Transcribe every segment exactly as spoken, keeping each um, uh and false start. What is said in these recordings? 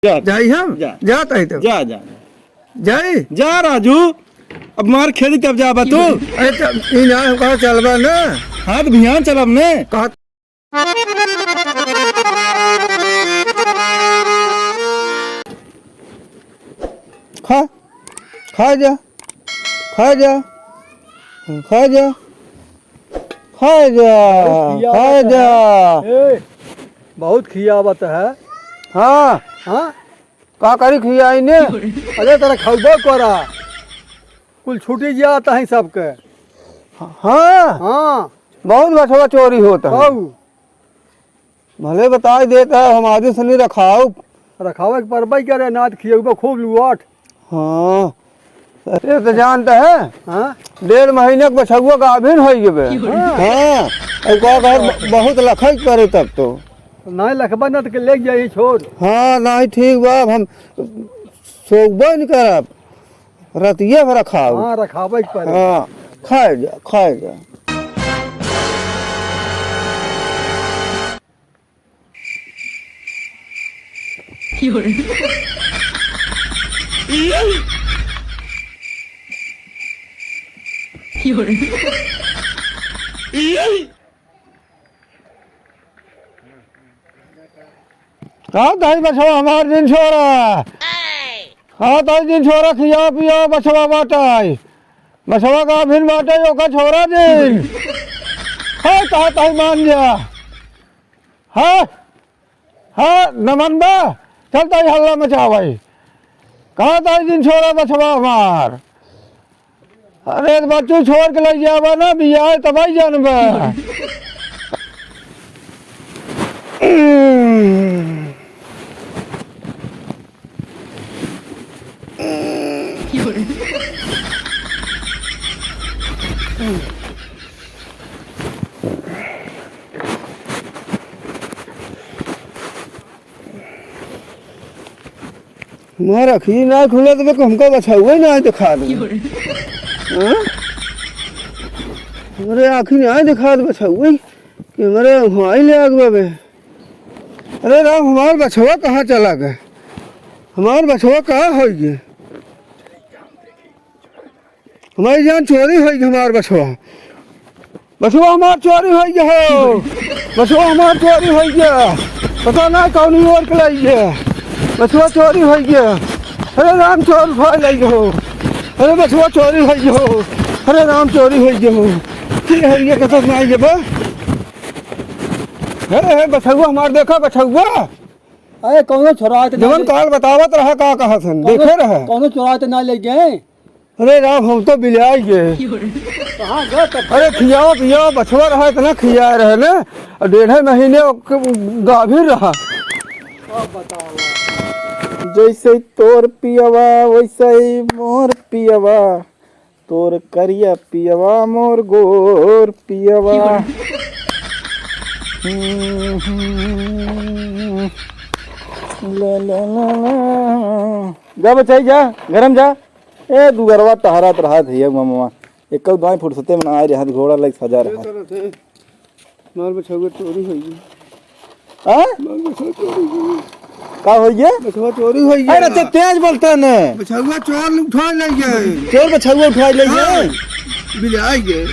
जा। जाई हम? जा। जात हई तब। जा, जा, जा। जाई? जा राजू, अब मार खेली तब जाबा तू। अरे तब ई ना हम कहा चलबा ना। हाँ, तो बिहान चलब ने। कहा खा, खा जा, खा जा, खा जा, खा जा, बहुत खियावत खा जा। है। ए, बहुत खियावत है। हाँ। हाँ? का करी खियाई ने? अरे तेरा खौबो करा, कुल छूटी जाता है सबके। हाँ। हाँ। बहुत बछवा चोरी होता है। हऊ। भले बताई देता है, हम आदमी से नहीं रखाऊ। रखावे के परबई करे, ना त खियउबे खूब लुआट। हाँ, अरे तो जानता है, हाँ? डेढ़ महीने के बछउआ गाभिन होइ गबे। हाँ। हाँ, अब का कहत ब-, बहुत लखई करे तब तो। नहीं लखबा ना त के ले जाई छोड़। हाँ, नहीं ठीक बा, अब हम सोबे नहीं करब, रतिया भर रखाऊ। हाँ, रखावे के पड़े। हाँ, खाए जा, खाए जा। का ताई बछवा हमार जिन छोरा? का ताई जिन छोरा खिया पिया बछवा बाटाई। बछवा गाभिन बाटाई ओका छोरा जिन। हे का ताई मान जा। हाँ? हाँ, नमन बा? चल ताई हल्ला मचावाई। का ताई जिन छोरा बछवा हमार? अरे बच्चू छोड़ के लइ जाबा ना, बियाह तबाही जानबा। हमार अखिए ना खुलत बा, हमका बछउए ना दिखात बा। हाँ? हमरे आँखी ना दिखात बछउए कि हमरे वहाँ ले आग बा बे। अरे राम, हमार बछवा कहाँ चला गए? हमार बछवा कहाँ होइ गए? हमारी जान चोरी होइ गई हमार बछवा। बछवा हमार चोरी होइ गया हो। बछवा हमार चोरी होइ गया। पता ना कौन ओर के लाई गया। बछवा चोरी होइ गया। अरे राम चोर उठा लाई हो। अरे बछवा चोरी होइ गया हो। अरे राम चोरी होइ गया हो। की है ये कसम ना ये बा? अरे है बछवा हमार देखा बछवा। अरे कौनो छोरा तो जवन ना काल बतावत रहा का कहत हन, कौनो, देखे रहे। कौनो छोरा तो ना ले गए। अरे राम, हम तो बिलाई गए। कहाँ गए तब? अरे खियाओ पियाओ, बछवा रहा, इतना खिया रहे ना, और डेढ़े महीने ओक-, गाभिन रहा। अब बताओ। जैसे तोर पियवा, वैसे ही मोर पियवा, तोर करिया पियवा, मोर गोर पियवा। हम्म, हम्म, ला, ला, ला, ला। जा बचाई, जा, गरम जा। ए, दुगरवा टहरत रहत है ममवा। एक दाई फुर्सते में ना आए रहत, घोड़ा लाइक सजा रहत। मार बछउआ चोरी होइ गई। हाँ? मार बछउआ चोरी होइ गई। का होइ गया? बछउआ चोरी होइ गया। अरे, ते तेज बोलता ने। बछउआ चोर उठा ले गए। चोर बछउआ उठा ले गए। हाँ, बिलाइ गए।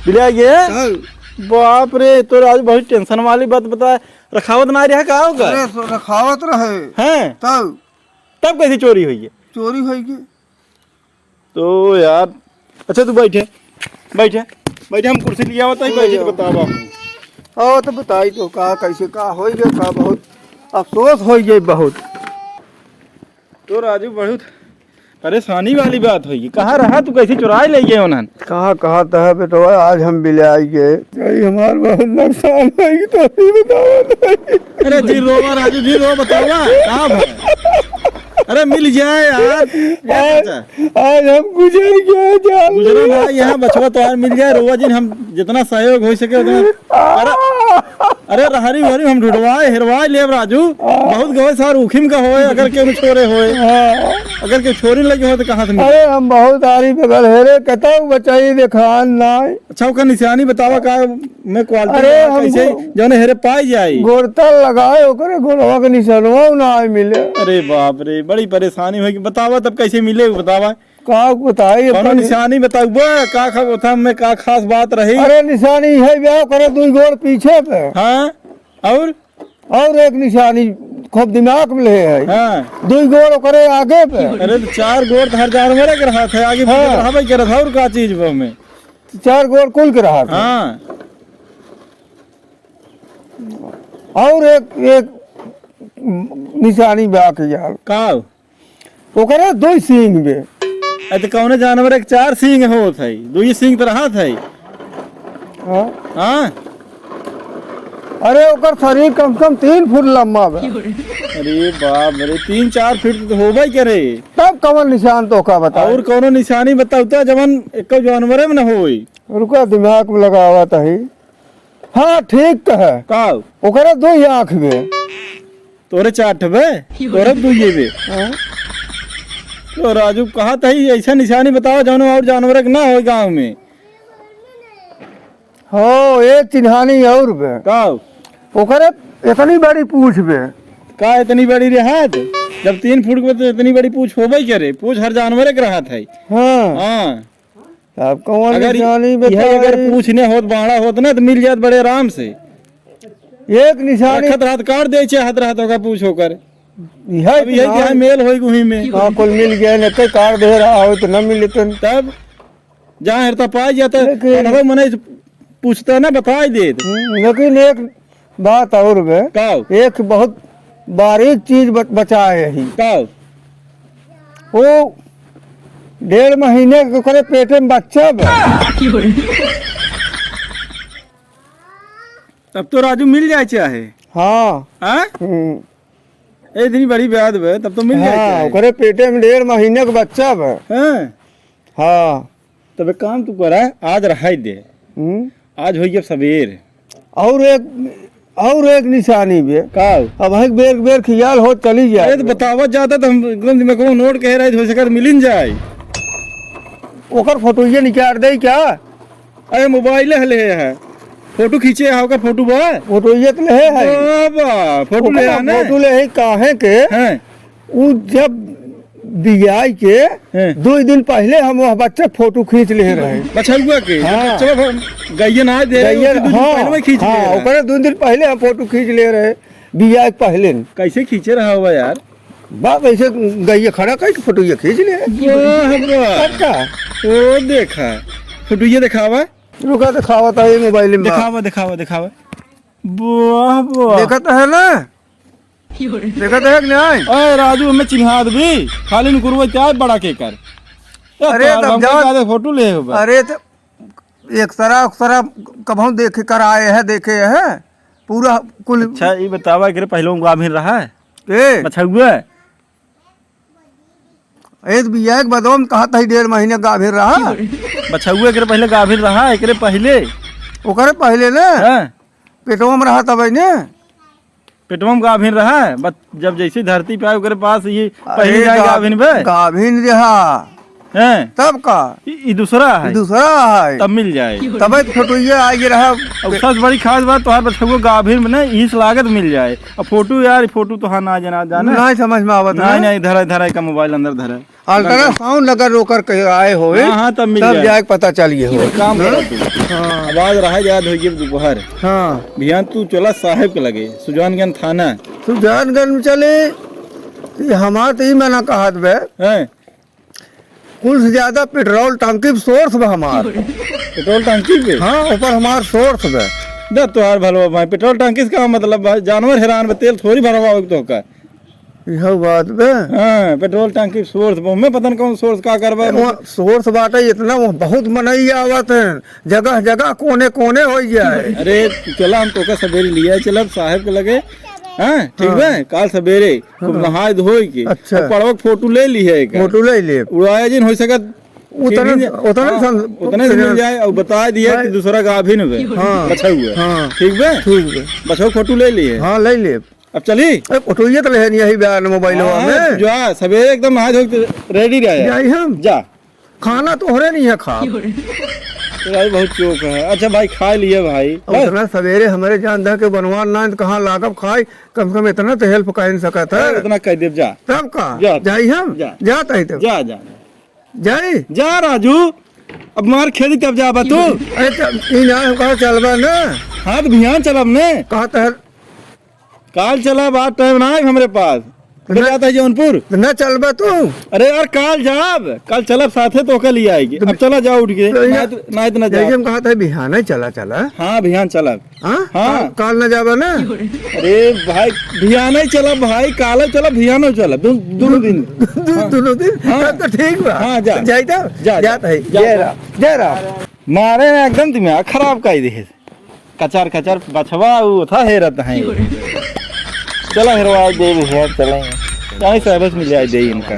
बिलाइ गए? हाँ। बाप रे, तो आज बहुत tension वाली बात बताए। रखावत ना रहा का होगा? अरे, सो रखावत रहे। हैं? तब? तब कैसे चोरी हुई है? चोरी हुई के? तो यार, अच्छा तू बैठे, बैठे, बैठे, हम कुर्सी लिया होता है, ले बैठे तो आओ। बतावा। आओ तो बताई तो का, कैसे का होई गए, का बहुत अफसोस होई गए बहुत। तो राजू बहुत परेशानी वाली बात होई, कहाँ रहा तू, कैसे चुराए ले गए उन्हन? कहाँ, कहाँ तो है बेटवा, आज हम बिलाइ गए। भाई हमार बहुत नुकसान होई, तो ही बतावा भाई। अरे जी रोवा राजू जी रो, बतावा, का भा? अरे मिल जाए यार। आज, आज हम गुजर गए जान। गुजरा ना, यहाँ बछवा तोहार मिल जाए, रोवा जिन, हम जितना सहयोग होइ सके उतना। अरे, अरे रहरी वहरी हम ढुढवाए, हेरवाए लेब राजू। हाँ। बहुत गवे सार उखिम का होए, अगर केहू छोरे होए। हाँ। अगर केहू छोरी लगे होए तो कहाँ से मिले? अरे हम बहुत आरी बगल हेरे, कतौ बचाई देखान नाय। अच्छा, ओकर निशानी बतावा का, मैं quality अरे बा, हम कैसे गो-, जौने हेरे पाई जाई। गोरता लगाए, ओकरे गोरवा के निशानवा ना आए मिले। अरे बाप रे, बड़ी परेशानी होई कि बतावा तब कैसे मिले, बतावा। का बताई कौनो अपन निशानी बताउबा, का खा-, ओथा में का खास बात रही? अरे निशानी है बे, ओकरे दुई गोड़ पीछे पे। हाँ, और? और एक निशानी खूब दिमाग में ले है। हाँ। दुई गोड़ ओकरे आगे पे। अरे तो चार गोड़ तो हर जानवर के रहत है, आगे पीछे हाँ। रहबे करत है, और का चीज बा में? चार गोड़ कुल के रहत है। हाँ। और एक, एक निशानी बा के यार। का? ओकरे दुई सींग बे। अरे तो कौनो जानवर के चार सींग होत है, दुई सींग तो रहत है। हाँ। हाँ। अरे ओकर शरीर कम से कम तीन फुट लम्बा बा। अरे बाप रे, तीन चार फीट तो होबे करे। तब कवन निशान तो का बताई? और कौनो निशानी बताउता जवन एको जानवरे में न होई। रुका, दिमाग में लगावत ही। हाँ, ठीक कहे। का? ओकरे दुई आँख बे। तोरे चार ठे बे, तोरे दुइये बे। हाँ। तो राजू कहत ही, ऐसा निशानी बतावा जौन और जानवर के ना होई गाँव में। हो, एक चिन्हानी और बे। का? ओकरे इतनी बड़ी पूछ बे। का इतनी बड़ी रहत? जब तीन फुट के तो इतनी बड़ी पूछ होबे करे, पूछ हर जानवर के रहत है। हाँ। हाँ। अब कौन अगर निशानी यह अगर बताई? पूछ ने होत, बाड़ा होत ना, तो मिल जात बड़े आराम से। एक निशानी रखत रहत, काट दे, चाहत रहत होगा पूछ ओकर। यह अब यही निशानी। क्या मेल होई गुही में? हाँ, कुल मिल गया, न तो काट दे रहा हो तो न मिलतन। तब जहाँ हरता पाई जाता, लेकिन अनहो मने पूछता ना, बताई देत। हम्म, लेकिन एक बात और बे। का? एक बहुत बारीक चीज ब-, बचाए ही। का? वो डेढ़ महीने के ओकरे पेटे में बच्चा बा। तब तो राजू मिल जाए चाहे। हाँ। हाँ? हम्म। ए, इतनी बड़ी बात बे, तब तो मिल जाए हाँ, चाहे। ओकरे पेटे में डेढ़ महीने के बच्चा बा। हाँ। हाँ। तब एक काम तू करा, आज रहाई दे। हम्म। आज होई अब सबेर। और एक, और एक निशानी बे। का? अब है बेर बेर खियाल हो चली जाए। अरे तो बतावत जाता तो हम एकदम दिमाग में नोट कह रहे, हो सकर मिलिन जाए। ओकर फोटोइये निकाल दे क्या? अरे मोबाइल है, ले है। फोटो खींचे है, ओकर फोटो बा? फोटोइये तो ले है। बाबा, फोटो ले ओकर है ना? फोटो ले है, काहे के? हैं। उ जब बियाई के हैं। दो दिन पहले हम वह बच्चा फोटो खींच ले रहे। बछउआ के? हाँ। बच्चा भर गइया ना दे रहे, गइया, उसी दो दिन हाँ, पहले में खींच हाँ, ले रहे। ओकरे दो दिन पहले हम फोटो खींच ले रहे, बियाई के पहले। कैसे खींचे रहा हुआ यार? बस ऐसे गइया खड़ा करके फोटो ये खींच ले। वाह, वाह। अच्छा। ओ देखा, फोटो ये दिखावा। रुका, दिखावा था ये मोबाइल में। दिखावा, दिखावा, दिखावा। वाह, वाह। देखत है ना? देखत है कि नहीं? अरे राजू, हमें चिन्हा देबी, खाली नुकुरवा चाहे बड़ा के कर। ए, अरे तोहार तब हम जाओ। का फोटो ले हो बा? अरे तो एक्सरा उक्सरा कबहूँ देखे कराए है, देखे है पूरा कुल। अच्छा, ये बतावा, एकरे पहले गाभिन रहा है? ए? बछउआ? ए, तो बियाह के बदवा में कहत है डेढ़ महीने गाभिन रहा। बछउआ एकरे पहले गाभिन रहा, एकरे पहले? ओकरे पहले ने? हाँ। पेटवा में रहा तब ने? पेटवा में गाभिन रहा, बस जब जैसे धरती पे आए, ओकरे पास ये पहले अरे जाए गा-, गाभिन बे। गाभिन रहा। हैं? तब का? ई, ई दूसरा है। ई दूसरा है। तब मिल जाए। तबे तो फोटोइया आ गया रहा। अब सबसे बड़ी खास बात, तोहार बछउआ गाभिन में ना, इस लागत मिल जाए। अब फोटो यार, फोटो तो हाँ ना जना, जाना। नहीं समझ में आवत नहीं, ना। नहीं, धरा, धरा का मोबाइल अंदर धरा। अल्ट्रासाउंड अगर ओकर के आए होए, हाँ, हाँ, तब मिल तब जाए। जाए के पता चल गए हो। एक काम करा तू। हाँ। अब आज रहा याद हो गया दोपहर। हाँ। बिहान तू चला साहेब के लगे, सुजानगंज थाना। सुजानगंज में चले, ये हमार तो ई मना कहत बे। हैं? कुल से ज्यादा पेट्रोल टंकी पे सोर्स बा हमार। पेट्रोल टंकी पे? हाँ, ऊपर हमार सोर्स बा। दे तोहार भलवा भाई, पेट्रोल टंकी से का मतलब बा? जानवर हैरान बा, तेल थोड़ी भरवावे के तोहका। इहो बात बे। हाँ, पेट्रोल टंकी सोर्स बा, मैं पता न कौन सोर्स का करबा। ए, वहाँ सोर्स बाटे इतना, वहाँ बहुत मनई आवत हैं, जगह जगह कोने कोने हो जाए। अरे चला, हम तोका सबेरे लिया चलब साहेब के लगे। हाँ, ठीक हाँ। बा, काल सबेरे खूब हाँ। नहाए धोए के, अच्छा। और पड़वा के फोटो ले ली है एक। फोटो ले ले। उड़ाया जिन हो सकत, उतने, सीधी जे-, उतने हाँ, सम-, उतने से मिल जाए और बता दिए कि भाई। दूसरा गाभिन बे, हाँ। बछऊ है। हाँ। ठीक बे? ठीक बे। बछऊ फोटो ले लिए। हाँ, ले लिए। अब चली? अरे, फोटो ये तो लेहन यही बयान मोबाइल हाँ, में। जा, सवेरे एकदम नहा धो के ready रहे। जाई हम? जा। खाना तोहरे नहीं है खा। तो भाई बहुत चोक है। अच्छा भाई, खा लिए भाई। अब बस। इतना सवेरे हमारे जान दे के बनवान ना, तो कहाँ लागब खाई? कम से कम इतना तो help कर सकत है। अरे, इतना कह देब, जा। तब का? जा। जाई हम? जा। जात है तब। जा, जा। जाई? जा राजू, अब मार खेली तब जाबा तू। अरे चल, ई ना कहा चलबा ना। हाँ, तो बिहान चलब ने। कहा तो है। काल चलब, आज time ना है हमरे पास। तो ना। जाता है जौनपुर। तो ना चलबा तू। अरे यार, काल जाब, काल चलब साथे तो ओके लिए आएगी। तो अब चला जाओ उठ के, तो ना या-, तो, ना तो ना जैसे जाओ। हम कहा था बिहान ही चला, चला। हाँ, बिहान चलब। हाँ? हाँ। काल, काल ना जाबा ना? अरे भाई, बिहान ही चलब भाई, काल ही चलब, बिहान ही चलब, दो-, दोनों दिन। दो-, हाँ। दोनों दिन? हाँ। तब तो ठीक बा। हाँ, जा। जाई तब? जा, जात जा। है। जा, जय जा। राम, जय राम। मारे ना एकदम दिमाग खराब कर दे। कचर कचर बछवा उ था हेरत हैं। चला हेरवा दे भैया, चले। चाहे service मिल जाए दे इनका।